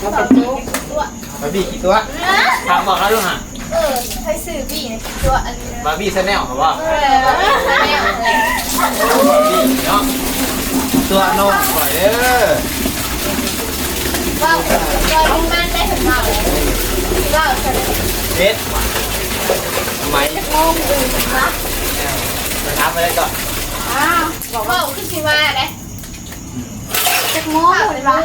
ບາບີຂີ້ຕົວະ ຖາມບອກເຂົາດູຫາ. ເອີ ໃຜຊື່ບີຂີ້ຕົວະອັນນີ້ນະ ບາບີແຊນແນວເຂົາບອກ. ເອີ ບາບີແຊນແນວ ບາບີເນາະ ຕົວະນ້ອງຂ້ອຍເດີ. ເວົ້າ ຕົວະນ້ອງມັນໄດ້ເພິ່ນເວົ້າ ເວົ້າຊະເດ. ເຮັດໄໝ ຈັກໂມງອື່ນມາ ໄປຖາມໄປໄດ້ກ່ອນ. ອ້າວ ບອກເວົ້າຄືຊິມາເດ້. ຈັກໂມງເພິ່ນວ່າ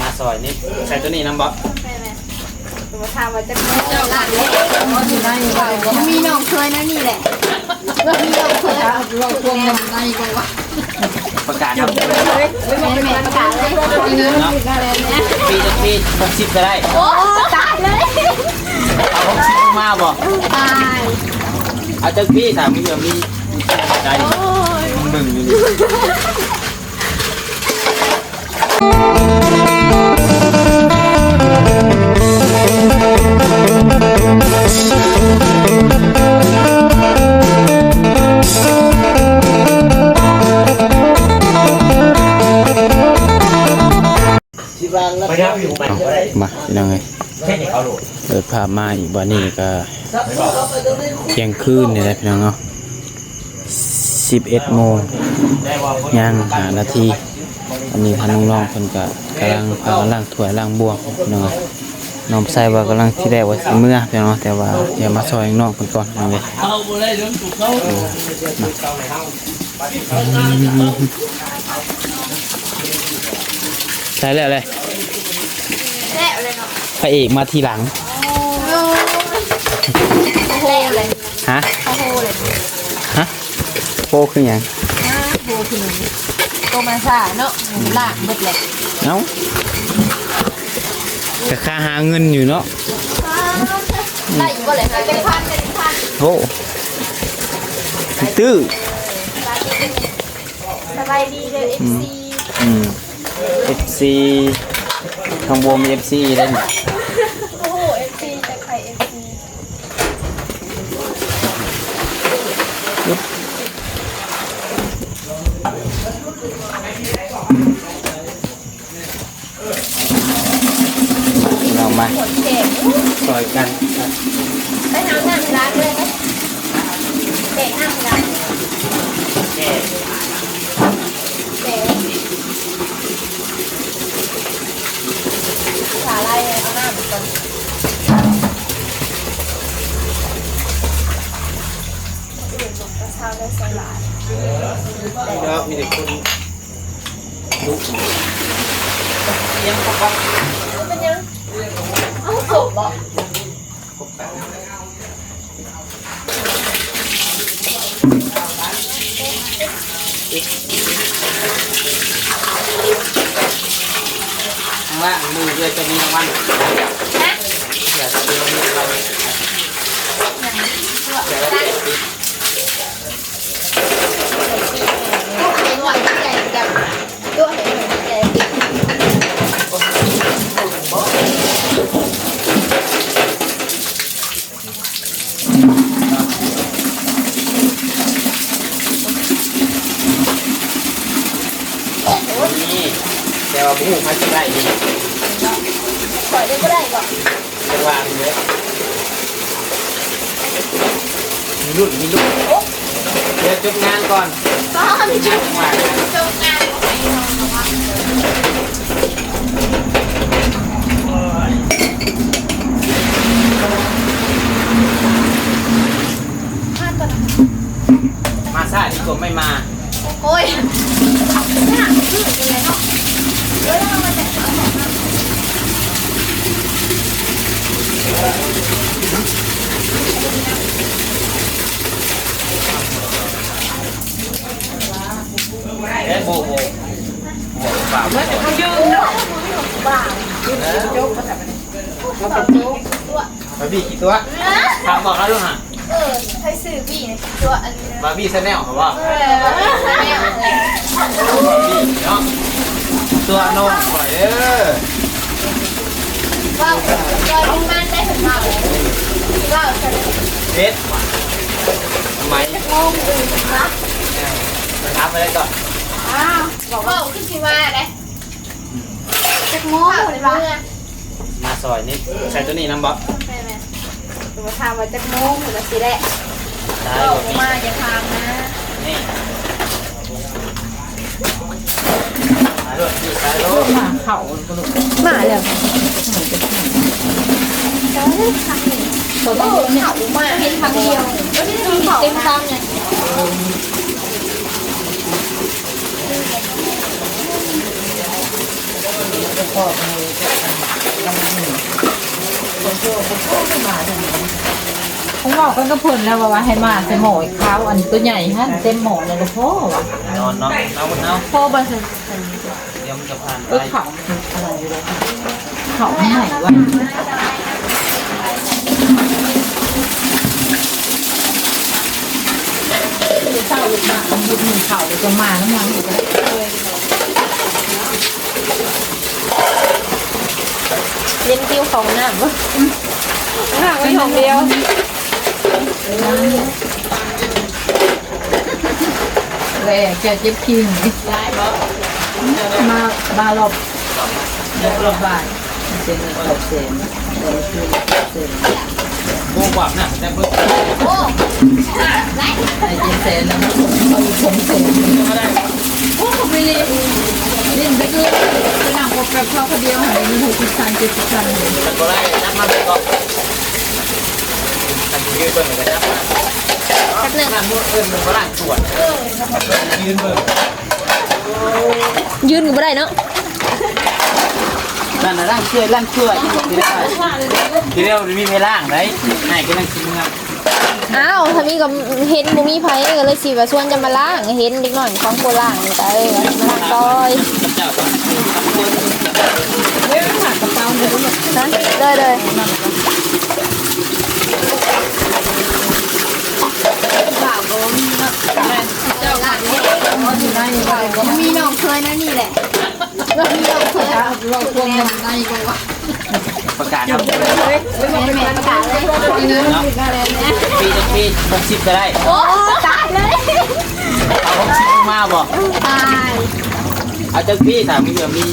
ມາຊອຍນີ້ ໃສ່ຕົວນີ້ນຳບໍ່? ແມ່ນໆ ມາຖາມວ່າຈັກໂມງ. ມີນ້ອງເຄີຍໃນນີ້ແຫຼະ ມີນ້ອງເຄີຍ ເວົ້າຄວາມໃນບໍ່ວະ? ປະກາດນຳ ແມ່ນໆ ປະກາດເລີຍເນາະ. ປີ ຈັກປີ? ຫົກສິບກໍໄດ້. ໂອ້ ຕາຍເລີຍ ເອົາຫົກສິບມາບໍ່? ຕາຍ ເອົາຈັກປີ? ຖາມເລື່ອງນີ້ ໄດ້ ໂອ້ຍ ເບິ່ງຢູ່ນີ້. ເອົາ ມາພີ່ນ້ອງເອີຍ ເປີດພາບມາອີກ ບາດນີ້ກໍທ່ຽງຄືນນີ້ແຫຼະພີ່ນ້ອງເນາະ. ສິບເອັດໂມງ ຍັງຫ້ານາທີ. ອັນນີ້ທາງນ້ອງໆເພິ່ນກະກຳລັງພາກັນລ້າງຖ້ວຍລ້າງບ່ວງພີ່ນ້ອງເອີຍ. ນ້ອງໄຊວ່າກຳລັງ ທີແລກວ່າຊິເມືອພີ່ນ້ອງເນາະ ແຕ່ວ່າດຽວມາຊ່ອຍນ້ອງເພິ່ນກ່ອນພີ່ນ້ອງເອີຍ. ໃສ່ແລ້ວເລີຍ ແລ້ວເລີຍເນາະ ພະເອກມາທີຫຼັງ. ໂອ້ຍ ໂອ້ໂຫເລີຍ ຮະ ໂອ້ໂຫເລີຍ ຮະ ໂອ້ຄືຫຍັງ? ໂອ້ຄືຫຍັງ? ໂຕມາຊ້າເນາະ ລ້າງເບິດແລ້ວ. ເອົ້າ ກະຄ່າຫາເງິນຢູ່ເນາະ. ໄດ້ຢູ່ບໍ່ແຫຼະ ເປັນພັນ ເປັນພັນ. ໂອ້ ຕື້ ສະບາຍດີເດີ ເອັຟຊີ ອືມ ເອັຟຊີ ທາງວົງມີເອັຟຊີເດ້ນີ້. ໂອ້ໂຫ ເອັຟຊີ ຈັກໃຜ ເອັຟຊີ ເອົາມາຊ່ອຍກັນ ໄປຫານ້ຳລ້າງເລີຍ ແບກນ້ຳລ້າງ ແບກ ສາໄລເອົານ້ຳກ່ອນ ອື່ນກະເຊົາໄດ້ສະຫຼາຍ ເນາະ ມີແຕ່ຄົນ ເປັນຫຍັງ? ເອົາສົບບໍ່? ຂ້າງລ່າງມືເອື້ອຍຈະມີລາງວັນ. ຮະ? ເອື້ອຍຈະມີລາງວັນ. ນີ້ ແຕ່ວ່າບໍ່ຮູ້ໃຜຊິໄດ້ນີ້ ຂ້ອຍໄດ້ບໍ່ໄດ້ບໍ່? ຈັງຫວະນີ້ເດ້ ມີລຸ້ນ ມີລຸ້ນ. ໂອ້ ດຽວຈົບງານກ່ອນ ຕ້ອງຈົບງານ ຈົບງານ ມາກ່ອນນະ ມາຊ້າດີກວ່າໄມ່ມາ. ໂອ້ຍ ເອີ ໂບ ໂບ ໂບ ບາບີຂີ້ຕົວະ ຖາມບອກເຂົາດູຫາ. ເອີ ໃຜຊື່ບີຂີ້ຕົວະອັນນີ້ນະ ບາບີແຊນແນວເຂົາບອກ. ເອີ ບາບີແຊນແນວ ບາບີເນາະ ຕົວະນ້ອງຂ້ອຍເດີ. ເວົ້າ ຕົວະນ້ອງມັນໄດ້ເພິ່ນເວົ້າ ເວົ້າຊະເດີ. ເຮັດໄໝ ຈັກໂມງອື່ນມາ ໄປຖາມໄປໄດ້ກ່ອນ. ອ້າວ ບອກເວົ້າຄືຊິມາເດ້. ຈັກໂມງ? ມາຊອຍນີ້ ໃສ່ໂຕນີ້ນຳບໍ່? ແມ່ນໆ ບໍ່ຖາມວ່າຈັກໂມງ ພຸ້ນລະຊິແຫຼະ ໄດ້ ເວົ້າບໍ່ມີ ມາຢ່າຖາມນະ ນີ້ ມາໂລດ ມາໂລດ ມາເຂົ້າ ມາແລ້ວ ເຂົ້າມາເຫັນຄຳດຽວ ເຕັມຄຳເລີຍ. ເຮົາເວົ້າກັນກັບເພິ່ນແລ້ວວ່າ ວ່າໃຫ້ມາໃສ່ໝໍ້ຂາວອັນໂຕໃຫຍ່ຫັ້ນ ເຕັມໝໍ້ແລ້ວກໍພໍວ່າ ນອນເນາະ ເອົາ ເອົາ ພໍບໍ່ຊັ້ນ ດຽວມັນຈະຜ່ານໄປ ເອີ ເຂົ້າ ເຂົ້າມັນໃຫ້ວ່າ ເຊົ້າເຮັດມາ ເຮັດໜຶ່ງເຂົ້າ ແລ້ວກໍມານຳຫຼັງນີ້ກໍໄດ້. ເຢັນຫິວເຂົ້າຫ້ອງນ້ຳ ຫ້ອງນ້ຳມີຫ້ອງດຽວ ແລ້ວແກເຈັບຄີງ ມາ ມາລອບ ລອບ ລອບບ້ານ ເຊັນເກົ້າແສນ ແຕ່ລະຄືນເກົ້າແສນ. ໂອ້ ກວ້າງນະ ແຕ່ເບິ່ງ ໂອ້ ໄດ້ເຈັດແສນແລ້ວ ເຂົາອີກສອງແສນ ໂອ້ ເຂົາໄປຫຼິ້ນ ຫຼິ້ນໄປຄືນ ໄປນັ່ງອົບແປັບເຂົາຄົນດຽວ ໃຫ້ເງິນຫົກສິບພັນ ເຈັດສິບພັນ ຄັນບໍ່ໄດ້ ຈັບມາເບິ່ງກ່ອນ ຄັນຊິຢືນເບິ່ງກໍຈັບມາ ແປັບໜຶ່ງ ນັ້ນໝົດເອີ້ນມັນບໍ່ລ້າງຖ້ວຍ ຢືນເບິ່ງ ຢືນກໍບໍ່ໄດ້ເນາະ. ນັ້ນນະ ລ້າງຖ້ວຍ ລ້າງຖ້ວຍ ທີແລກ ທີແລກບໍ່ມີໃຜລ້າງໃດ໋ ອ້າຍກຳລັງຊິເມືອ. ອ້າວ ຖ້າມີກໍເຫັນບໍ່ມີໃຜ ກໍເລີຍຊິວ່າຊວນຈະມາລ້າງ ເຫັນເດັກນ້ອຍຂອງບໍ່ລ້າງ ກໍເອີ ມາລ້າງຊອຍ ເດີ ເດີ. ມີນ້ອງເຄີຍໃນນີ້ແຫຼະ ມີນ້ອງເຄີຍ ເວົ້າຄວາມໃນກໍວ່າ ປະກາດເນາະ ແມ່ນໆ ປະກາດເລີຍ ເນາະ ປີຈັກປີ ຫົກສິບກໍໄດ້ ໂອ້ ຕາຍເລີຍ ເອົາຫົກສິບມາບໍ່ ຕາຍ ເອົາຈັກປີ ຖ້າມີ ມີ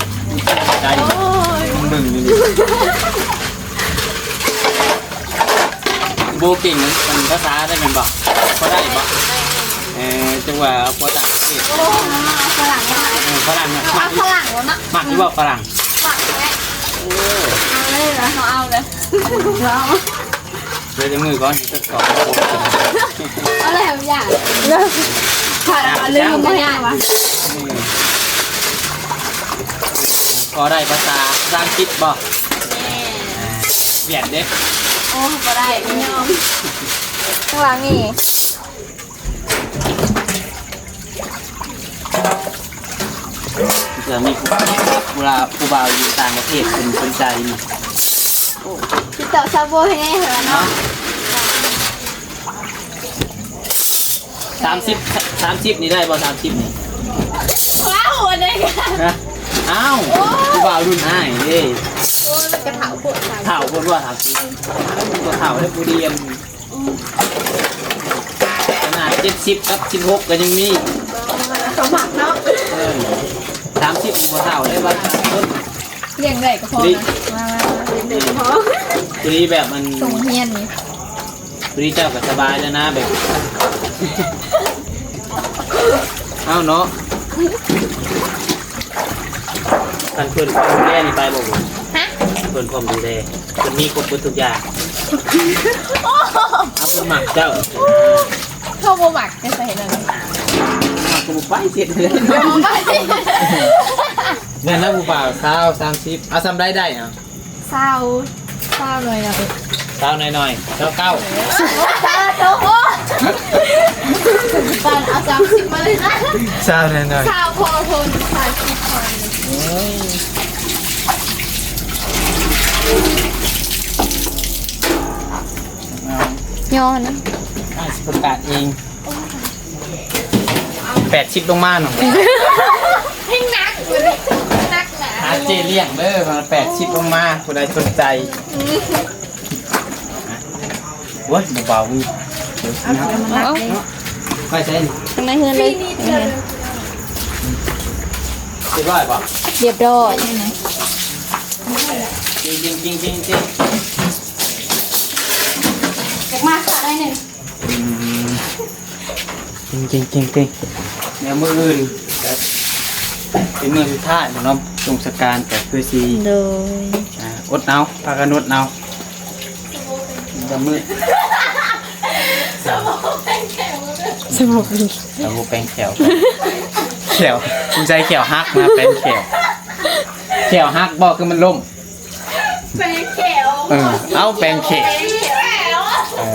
ໃຈ ໂອ້ຍ ເບິ່ງຢູ່ນີ້. ບໍ່ເກັ່ງອັນພາສາໄດ້ແມ່ນບໍ່? ພໍໄດ້ບໍ່? ເອີ ຈັ່ງວ່າເອົາພວກຕ່າງປະເທດ ໂອ້ ເອົາຝຣັ່ງມາ ເອີ ຝຣັ່ງນະ ເອົາຝຣັ່ງເນາະ ມັກຢູ່ບໍ່ຝຣັ່ງ? ມັກແຫຼະ ເອີ ເອົາເລີຍ ເຮົາເອົາເລີຍ ເອົາເລີຍ ຈັບມືກ່ອນ ຈັກສອງຄົນ ເອົາແລ້ວຢ່າ ເນາະ ຂ້ອຍລະລືມບໍ່ຍາກວ່າ ເອີ ພໍໄດ້ພາສາພາສາອັງກິດບໍ່? ແມ່ນ ຫວຽດເດ້ ໂອ້ ບໍ່ໄດ້ ບໍ່ຍອມ ຂ້າງຫຼັງນີ້ ເພື່ອມີຜູ້ ເວລາຜູ້ບ່າວຢູ່ຕ່າງປະເທດເພິ່ນສົນໃຈນີ້ ຕິດຕໍ່ຊາວໂບໃຫ້ແດ່ເນາະ ສາມສິບ ສາມສິບນີ້ໄດ້ບໍ່? ສາມສິບນີ້ ວ້າວ ອັນໃດກະ ຮະ ອ້າວ ໂອ້ ຜູ້ບ່າວລຸ້ນອ້າຍເດ້ ໂອ້ ມັນກະເຖົ້າໂພດ ເຖົ້າໂພດວ່າ ສາມສິບ ບໍ່ເຖົ້າເດ້ ຜູ້ດຽວ ຂະໜາດເຈັດສິບກັບສິບຫົກກໍຍັງມີ ເຂົາມັກເນາະ ເອີ ສາມສິບບໍ່ເຖົ້າເດ້ ວ່າຕົ້ນ ລ້ຽງໄດ້ກໍພໍນະ ມາໆໆ ລ້ຽງໄດ້ກໍພໍ ພໍດີແບບມັນ ສົ່ງຮຽນນີ້ ພໍດີເຈົ້າກໍສະບາຍແລ້ວນະ ແບບ ເອົ້າເນາະ ຄັນເພິ່ນພ້ອມດູແລນີ້ໄປບໍ່? ຮະ? ເພິ່ນພ້ອມດູແລ ເພິ່ນມີຄົບເບິດທຸກຢ່າງ ໂອ້ ເອົາ ເພິ່ນມັກເຈົ້າ ເຮົາບໍ່ມັກ ຈະໃສ່ນັ້ນ ມັກກໍບໍ່ໄປ ເຮັດເລີຍ ບໍ່ໄປ ແມ່ນແລ້ວ ຜູ້ບ່າວ ຊາວ ສາມສິບ ເອົາສ່ຳໃດໄດ້ ເອົາ ຊາວ ຊາວໜ້ອຍໆ ຊາວໜ້ອຍໆ ຊາວເກົ້າ ໂອ້ ສາທຸ ໂອ້ ປານເອົາສາມສິບມາເລີຍນະ ຊາວໜ້ອຍໆ ຊາວພໍທົນ ສາມສິບພໍ ໂອ້ຍ ຍໍນະ ອ້າຍຊິປະກາດເອງ ແປດສິບລົງມາເນາະ ແຮງໜັກ ໜັກໜາ ຫາເຈ້ລ້ຽງເດີ ແປດສິບລົງມາ ຜູ້ໃດສົນໃຈ ໂອ້ຍ ບໍ່ເບົານີ້ ເອົາ ໄປໃສ ຂ້າງໃນເຮືອນເລີຍ ຮຽບຮ້ອຍບໍ່? ຮຽບຮ້ອຍ. ເກັ່ງໆໆໆ ຢາກມາສາໜ້ອຍໜຶ່ງ. ອືມ ເກັ່ງໆໆໆ ແລ້ວມື້ອື່ນກະເປັນມື້ສຸດທ້າຍແລ້ວເນາະ ຊ່ວງສະການກະຄືຊິ ໂດຍ ອ່າ ອົດເອົາ ພາກັນອົດເອົາ ດຳມືດ ສະໂພກແປງແຂ້ວ ສະໂພກແປງແຂ້ວ ແຂ້ວ ສົງໄສແຂ້ວຫັກນະ ແປງແຂ້ວ ແຂ້ວຫັກບໍ່ ຄືມັນລົ້ມ ແປງແຂ້ວ ເອີ ເອົາແປງແຂ້ວ ເອີ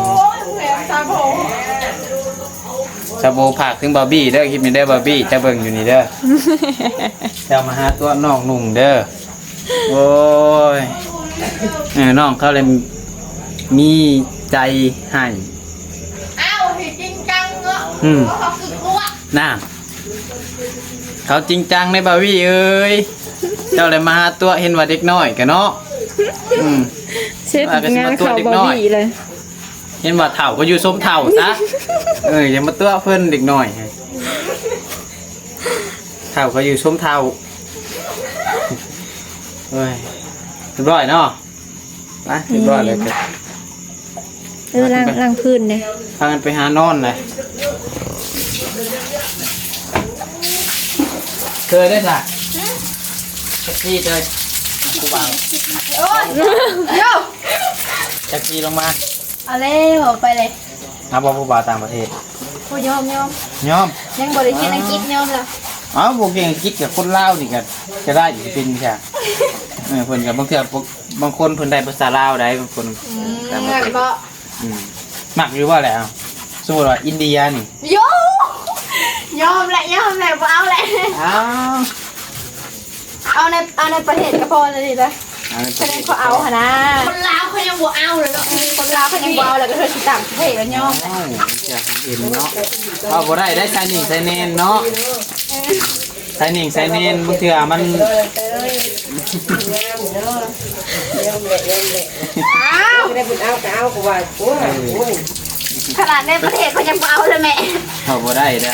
ໂອ້ຍ ແພງຊາໂບ ຊາໂບ ຝາກເຖິງບາວບີເດີ ຄລິບນີ້ເດີ ບາວບີ ເຈົ້າເບິ່ງຢູ່ນີ້ເດີ ເຈົ້າມາຫາຕົວະນ້ອງນຸ່ງເດີ ໂອ້ຍ ເອີ ນ້ອງເຂົາເລີຍມີໃຈໃຫ້ ອ້າວ ເຮັດຈິງຈັງເນາະ ອືມ ເຂົາຄືກວດ ນາ ເຂົາຈິງຈັງໃນບາວີເອີຍ ເຈົ້າແຫຼະມາຫາຕົວະ ເຫັນວ່າເດັກນ້ອຍກະເນາະ ອືມ ເຊັດງານເຂົາບາວີເລີຍ ເຫັນວ່າເຖົ້າກະຢູ່ຊົມເຖົ້າຊະ ເອີ ຢ່າມາຕົວະເພິ່ນເດັກນ້ອຍ ເຖົ້າກະຢູ່ຊົມເຖົ້າ ໂອ້ຍ ຮຽບຮ້ອຍເນາະ. ໄປ ຮຽບຮ້ອຍແລ້ວກະ ເອີ ລ້າງ ລ້າງພື້ນເດ້ ພາກັນໄປຫານອນແຫຼະ ເຄີຍໄດ້ຊະ ຈັກປີເຄີຍ ຄູບ່າວ ໂອ້ຍ ໂຢ ຈັກປີລົງມາ ເອົາແລ້ວ ເອົາໄປເລີຍ ເອົາບໍ່ ຜູ້ບ່າວຕ່າງປະເທດ ໂອ້ຍ ຍອມ ຍອມ ຍອມ ຍັງບໍ່ໄດ້ຮຽນອັງກິດ ຍອມແລ້ວ ເອົ້າ ບໍ່ເກັ່ງອັງກິດກະຄົນລາວນີ້ກະ ກະໄດ້ ຊິເປັນຫຍັງ ເອີ ເພິ່ນກະບາງເທື່ອ ບາງຄົນເພິ່ນໄດ້ພາສາລາວໄດ໋ ບາງຄົນ ອືມ ແມ່ນບໍ່ ອືມ ມັກຢູ່ບໍ່ແຫຼະ ສົມມຸດວ່າອິນເດຍນີ້ ໂຢ ຍອມແຫຼະ ຍອມແຫຼະ ບໍ່ເອົາແຫຼະ ອ້າວ ເອົາໃນ ເອົາໃນປະເທດກະພໍແລ້ວນີ້ນະ ເອົາໃນປະເທດ ຄັນເຂົາເອົາຫັ້ນນະ ຄົນລາວເຂົາຍັງບໍ່ເອົາເລີຍເນາະ ຄົນລາວເຂົາຍັງບໍ່ເອົາ ແລ້ວກະເທື່ອຊິຕ່າງປະເທດກະຍອມ ເອົາ ເວົ້າບໍ່ໄດ້ໄດ໋ ຊາຍໜິ່ງຊາຍແນນເນາະ ເອີ ສາຍໜິ່ງສາຍແນນ ບາງເທື່ອມັນ ອ້າວ ໄດ້ເພິ່ນເອົາກະເອົາ ກະວ່າ ໂອ້ຍ ໂອ້ຍ ຂະໜາດໃນປະເທດເຂົາຍັງບໍ່ເອົາເລີຍແມ່ ເອົາບໍ່ໄດ້ໃດ໋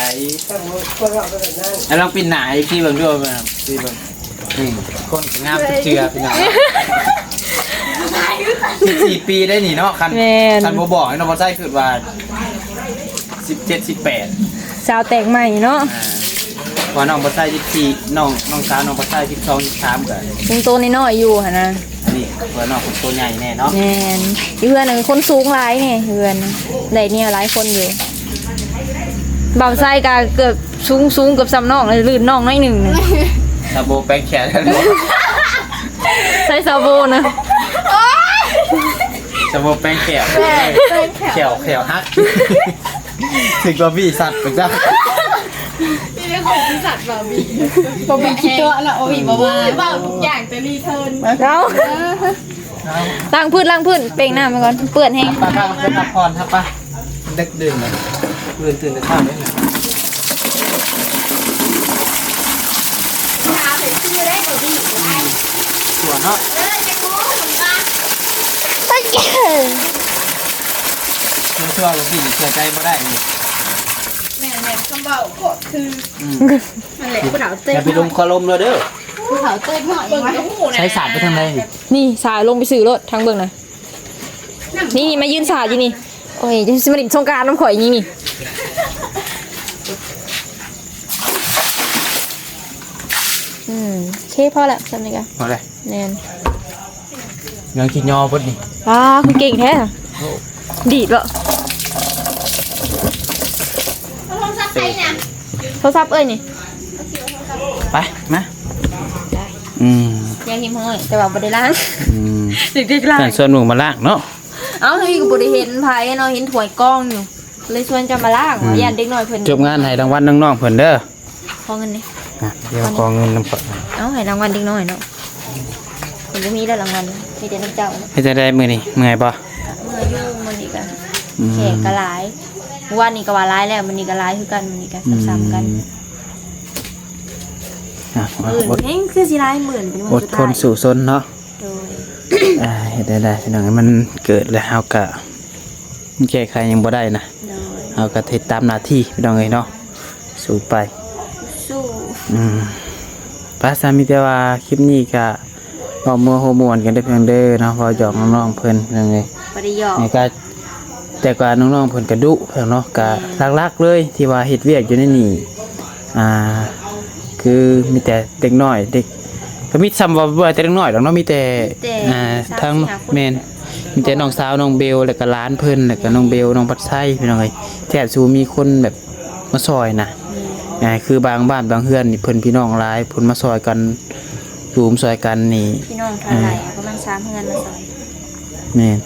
ແລ້ວລອງປິ່ນໜ້າອີກທີເບິ່ງດູ ເບິ່ງ ນີ້ ຄົນງາມທຸກເທື່ອ ພີ່ນ້ອງ ສິບສີ່ປີໄດ໋ນີ້ເນາະ ຄັນ ແມ່ນ ຄັນບໍ່ບອກໃຫ້ນ້ອງບໍ່ໃຊ້ ຄິດວ່າ ສິບເຈັດ ສິບແປດ ສາວແຕກໃໝ່ເນາະ ອ່າ ເພາະວ່ານ້ອງບໍ່ໃຊ້ ສິບສີ່ ນ້ອງ ນ້ອງສາວນ້ອງບໍ່ໃຊ້ ສິບສອງ ສິບສາມ ກະຍັງໂຕນ້ອຍໆຢູ່ຫັ້ນນະ ອັນນີ້ເພື່ອນ້ອງຄົນໂຕໃຫຍ່ແນ່ເນາະ ແມ່ນ ຢູ່ເຮືອນນັ້ນຄົນສູງຫຼາຍແນ່ ເຮືອນໄດ້ເມຍຫຼາຍຄົນຢູ່ ບ່າວໄຊກະເກືອບສູງ ສູງເກືອບສ່ຳນ້ອງ ລື່ນນ້ອງໜ້ອຍໜຶ່ງ ຊາໂບແປງແຂ້ວ ໃສ່ຊາໂບນະ ໂອ້ຍ ຊາໂບແປງແຂ້ວ ແປງແຂ້ວ ແຂ້ວຫັກ ຖືກບາບີສັດໄປຈ້າ ນີ້ເປັນຂອງບໍລິສັດບາບີ ບາບີຂີ້ຕົວະລະ ໂອ້ຍ ບໍ່ວ່າ ເວົ້າທຸກຢ່າງແຕ່ຣີເທີນ ເອົາ ລ້າງພື້ນ ລ້າງພື້ນ ເປັ່ງນ້ຳໄປກ່ອນ ເປື້ອນແຮງ ໄປໆ ໄປພັກຜ່ອນ ໄປ ດຶກດື່ນ ມື້ອື່ນຕື່ນແຕ່ເຊົ້າເດ້ ຫາໄປຊື້ໄດ້ບໍ່ດີ ສວນເນາະ ເອີ ແຕງໂມ ມັນວ່າ ເຊື່ອວ່າບໍ່ດີ ເຊື່ອໃຈບໍ່ໄດ້ນີ້ ແມ່ນໆ ຄຳເວົ້າໂຄດຄື ອືມ ນັ້ນແຫຼະ ຜູ້ເຖົ້າເຕັມ ຢ່າໄປລົງຄາລົມລະເດີ ຜູ້ເຖົ້າເຕັມເນາະ ເບິ່ງກະຮູ້ນະ ໃຊ້ສາດໄປທາງໃດນີ້ ນີ້ສາດລົງໄປຊື່ໂລດ ທາງເບິ່ງນະ ນີ້ໆ ມາຢືນສາດຢູ່ນີ້ ໂອ້ຍ ຈະຊິມາຫຼິ້ນສົງການນຳຂ້ອຍນີ້ນີ້ ອືມ ໂອເຄ ພໍລະ ສ່ຳນີ້ກະ ພໍແລ້ວ ແມ່ນ ຍັງຂີ້ຍໍເບິດນີ້ ອ້າ ຄືເກັ່ງແທ້ ດີດບໍ່ ໂທລະສັບໃຜນະ ໂທລະສັບເອື້ອຍນີ້ ໄປ ມາ ອືມ ຢ່າຫິ້ມຫ້ອຍ ແຕ່ວ່າບໍ່ໄດ້ລ້າງ ອືມ ເດັກໆຫຼາຍ ສວນໜູມາລ້າງເນາະ ເອົ້າ ເຮົາກະບໍ່ໄດ້ເຫັນໃຜເນາະ ເຫັນຖ້ວຍກອງຢູ່ ເລີຍຊວນເຈົ້າມາລ້າງ ອືມ ຢ້ານເດັກນ້ອຍເພິ່ນ ຈົບງານໃຫ້ລາງວັນນ້ອງໆເພິ່ນເດີ ຂໍເງິນແດ່ ອ່ະ ດຽວຂໍເງິນນຳກ່ອນ ເອົາ ໃຫ້ລາງວັນເດັກນ້ອຍເນາະ ເພິ່ນບໍ່ມີແລ້ວລາງວັນ ມີແຕ່ນຳເຈົ້າ ເຮັດຈັ່ງໃດມື້ນີ້ ເມື່ອຍບໍ່? ເມື່ອຍຢູ່ ມື້ນີ້ກະ ອືມ ແຂກກະຫຼາຍ ມື້ວານນີ້ກະວ່າຫຼາຍແລ້ວ ມື້ນີ້ກະຫຼາຍຄືກັນ ມື້ນີ້ກະ ອືມ ສ່ຳໆກັນ ອ່ະ ມື້ອື່ນແຮງຄືຊິຫຼາຍ ມື້ອື່ນເປັນມື້ສຸດທ້າຍ ອົດທົນສູ້ຊົນເນາະ ໂດຍ ອ່າ ເຮັດໄດ້ ໄດ້ ພີ່ນ້ອງ ມັນເກີດແລ້ວ ເຮົາກະ ມັນແກ້ໄຂຫຍັງບໍ່ໄດ້ນະ ໂດຍ ເຮົາກະເຮັດຕາມໜ້າທີ່ ພີ່ນ້ອງເອີຍເນາະ ສູ້ໄປ ສູ້ ອືມ ປະ ສະ ມີແຕ່ວ່າຄລິບນີ້ກະ ເວົ້າມົວຫົວມ່ວນກັນເດີເພິ່ນເດີເນາະ ເວົ້າຫຍອກນ້ອງໆເພິ່ນພີ່ນ້ອງເອີຍ ບໍ່ໄດ້ຫຍອກ ແຕ່ກໍ ແຕ່ກໍນ້ອງໆເພິ່ນກໍດຸເພິ່ນເນາະ ກໍ ແມ່ນ ຫຼັກໆເລີຍທີ່ວ່າເຮັດວຽກຢູ່ໃນນີ້ ອ່າ ຄືມີແຕ່ເດັກນ້ອຍ ເດັກ ກໍມີ ສ່ຳວ່າບໍ່ແຕ່ເດັກນ້ອຍດອກເນາະ ມີແຕ່ ມີແຕ່ ອ່າ ສາມ ທາງ ສີ່ ຫ້າຄົນ ແມ່ນ ມີແຕ່ນ້ອງສາວນ້ອງເບວ ແລ້ວກໍຫຼານເພິ່ນ ແລ້ວກໍນ້ອງເບວ ນ້ອງພັດໄຊ ພີ່ນ້ອງເອີຍ ແທບຊິບໍ່ມີຄົນແບບມາຊ່ອຍນະ ແມ່ນ ອ່າ ຄືບາງບ້ານບາງເຮືອນນີ້ເພິ່ນພີ່ນ້ອງຫຼາຍ ເພິ່ນມາຊ່ອຍກັນ ໂຮມຊ່ອຍກັນນີ້ ພີ່ນ້ອງເທົ່າໃດ ອ່າ ປະມານສາມເຮືອນມາຊ່ອຍ ແມ່ນ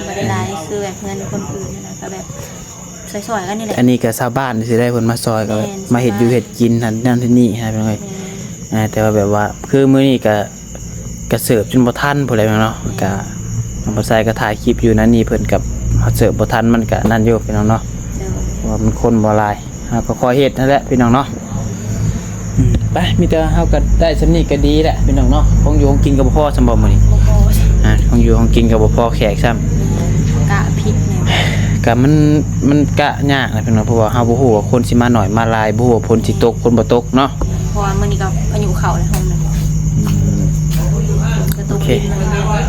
ບໍ່ໄດ້ຫຼາຍ ຄືແບບເຮືອນຄົນອື່ນນະ ກໍແບບຊ່ອຍໆກັນນີ້ແຫຼະ ອັນນີ້ກໍຊາວບ້ານຊື່ໄດ໋ ເພິ່ນມາຊ່ອຍ ກໍແບບ ແມ່ນ ມາເຮັດຢູ່ເຮັດກິນຫັ້ນນັ້ນທີ່ນີ້ຫັ້ນ ພີ່ນ້ອງເອີຍ ແມ່ນ ອ່າ ແຕ່ວ່າແບບວ່າ ຄືມື້ນີ້ກໍ ກະເສີບຈົນບໍ່ທັນພຸ້ນແຫຼະເນາະ ກະ ນ້ອງປາໄຊກໍຖ່າຍຄລິບຢູ່ນັ້ນນີ້ ເພິ່ນກັບເສີບບໍ່ທັນ ມັນກະນັ້ນຢູ່ພີ່ນ້ອງເນາະ ໂດຍ ເພາະວ່າມັນຄົນບໍ່ຫຼາຍ ເຮົາກໍຄ່ອຍເຮັດຫັ້ນແຫຼະພີ່ນ້ອງເນາະ ອືມ ໄປ ມີແຕ່ເຮົາກໍໄດ້ສ່ຳນີ້ກໍດີແຫຼະພີ່ນ້ອງເນາະ ຂອງຢູ່ຂອງກິນກໍບໍ່ພໍສ່ຳບໍ່ມື້ນີ້ ບໍ່ພໍ ອ່າ ຂອງຢູ່ຂອງກິນກໍບໍ່ພໍແຂກຊ້ຳ ກະຜິດແມ່ນ ກະມັນ ມັນກະຍາກນະພີ່ນ້ອງ ເພາະວ່າເຮົາບໍ່ຮູ້ວ່າຄົນຊິມາໜ້ອຍມາຫຼາຍ ບໍ່ຮູ້ວ່າຝົນຊິຕົກ ຝົນບໍ່ຕົກເນາະ ເພາະວ່າມື້ນີ້ກໍພາຍຸເຂົ້າແລ້ວ ໂຮມ ອືມ ກໍຕົກ ໂອເຄ ດິນມາເລີຍ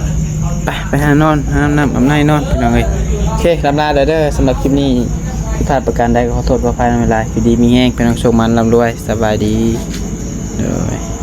ໄປ ໄປຫານອນ ຫາອາບນ້ຳອາບໃນນອນພີ່ນ້ອງເອີຍ ໂອເຄ ລ່ຳລາແລ້ວເດີ ສຳລັບຄລິບນີ້ ຜິດພາດປະການໃດກໍຂໍໂທດຂໍອະໄພນຳຫຼາຍໆ ຢູ່ດີມີແຮງ ພີ່ນ້ອງ ໂຊກໝານລ່ຳລວຍ ສະບາຍດີ ໂດຍ.